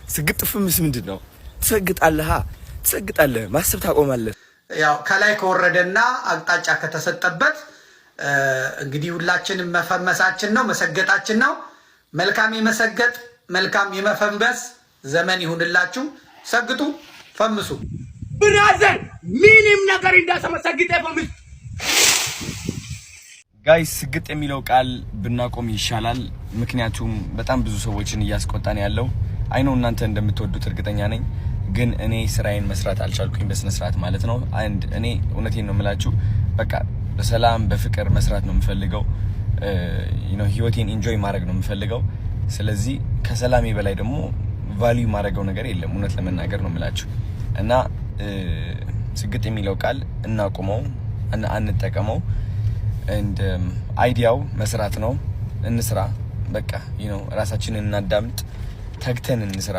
ስግጥ ፍምስ ምንድን ነው? ትሰግጣለህ፣ ትሰግጣለህ፣ ማሰብ ታቆማለህ። ያው ከላይ ከወረደና አቅጣጫ ከተሰጠበት እንግዲህ ሁላችንም መፈመሳችን ነው፣ መሰገጣችን ነው። መልካም የመሰገጥ፣ መልካም የመፈንበስ ዘመን ይሁንላችሁ። ሰግጡ፣ ፈምሱ። Brother፣ ምንም ነገር እንዳሰማ ሰግጤ ፈምስ። Guys፣ ስግጥ የሚለው ቃል ብናቆም ይሻላል። ምክንያቱም በጣም ብዙ ሰዎችን እያስቆጣን ያለው። I know እናንተ እንደምትወዱት እርግጠኛ ነኝ። ግን እኔ ስራዬን መስራት አልቻልኩኝ በስነ ስርዓት ማለት ነው። And እኔ እውነቴን ነው የምላችሁ፣ በቃ በሰላም በፍቅር መስራት ነው የምፈልገው። ህይወቴን enjoy ማድረግ ነው የምፈልገው። ስለዚህ ከሰላሜ በላይ ደግሞ value የማደርገው ነገር የለም፣ እውነት ለመናገር ነው የምላችሁ። እና ስግጥ የሚለው ቃል እናቁመው፣ አንጠቀመው። And idea ው መስራት ነው። እንስራ፣ በቃ ራሳችንን እናዳምጥ፣ ተግተን እንስራ።